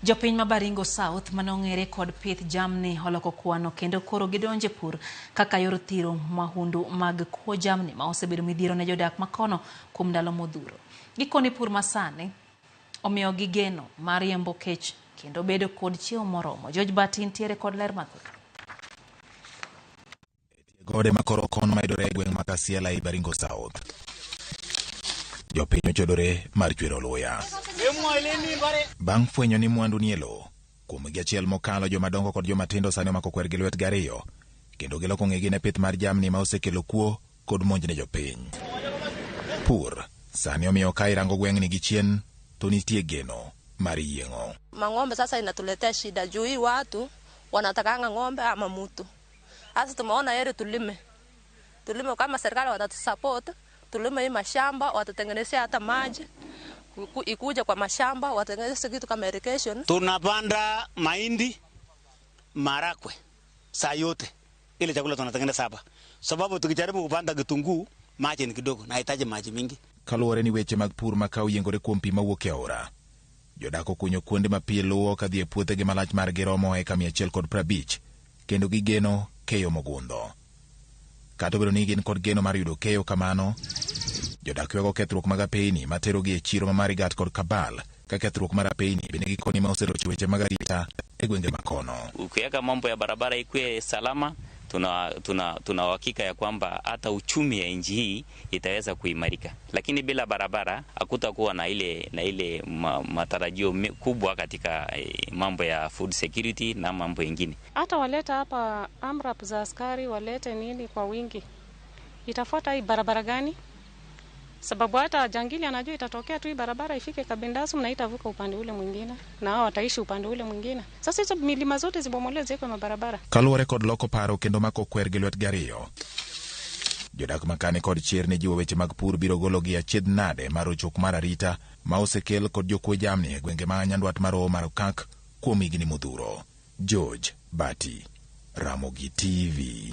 Jopiny ma Baringo South mane ong'ere kod pith jamni oloko kwano kendo koro gidonje pur kaka yor thiro mahundu mag kuo jamni ma osebedo midhiero ne jodak makono kuom ndalo modhuro. Gikoni pur masani omiyogi geno mar riembo kech kendo bedo kod chiemo moromo. George Bati ntiere kod ler mathoth. Gode makoro kono mayudore e gweng' ma Kasiela ei Baringo South. Jopiny ochodore mar chwero luya. Bang' fwenyo ni mwandu nie lowo, kuom higa achiel mokalo jomadongo kod jomatindo sani omako kwer gi lwetgi ariyo kendo giloko ng'egi ne pith mar jamni ma osekelo kuo kod monj ne jopiny. Pur sani omiyo ka irango gweng'ni gi chien to nitie geno mar yieng'o. Mang'ombe sasa inatuletea shida juu hii watu wanatakanga ng'ombe ama mutu. Sasa tumeona heri tulime, tulime kama serikali watatusupport, tulime hii mashamba, watutengenezea hata maji ikuja kwa mashamba, watengeneze kitu kama irrigation. Tunapanda mahindi, marakwe saa yote ile chakula tunatengeneza hapa, sababu tukijaribu kupanda kitunguu maji ni kidogo, nahitaji maji mingi. Kaluwore ni weche mag pur ma ka oyiengore kuom pi mawuok e aora. Jodak okunyo kuonde ma pi luwo kadhi e puothegi malach margi romo eka 150 kendo gigeno keyo mogundho. Kata obedo ni gin kod geno mar yudo keyo kamano, jodak ywago kethruok mag apeyni materogi e chiro ma Marigat kod Kabal ka kethruok mar apeyni bende gikoni ma oserocho weche mag arita e gwenge makono. Ukiweka mambo ya barabara ikuwe salama, tuna uhakika ya kwamba hata uchumi ya nchi hii itaweza kuimarika, lakini bila barabara hakutakuwa na ile matarajio kubwa katika mambo ya food security na mambo mengine. Hata waleta hapa amrap za askari, walete nini kwa wingi, itafuata hii barabara gani? Sababu hata jangili anajua itatokea tu hii barabara ifike Kabendasum na itavuka upande ule mwingine, na hao wataishi upande ule mwingine. Sasa hizo milima zote zibomolewe ziwekwe mabarabara. Kaluwore kod loko paro kendo mako kwer gi lwetgi ariyo. Jodak makane kod chir ni jiwo weche mag pur biro gologi achiedh nade mar rochruok mar arita ma osekel kod jokwe jamni e gwenge ma nyandwat mar Hoho mar Okak kuom higni modhuro. George Bati, Ramogi TV.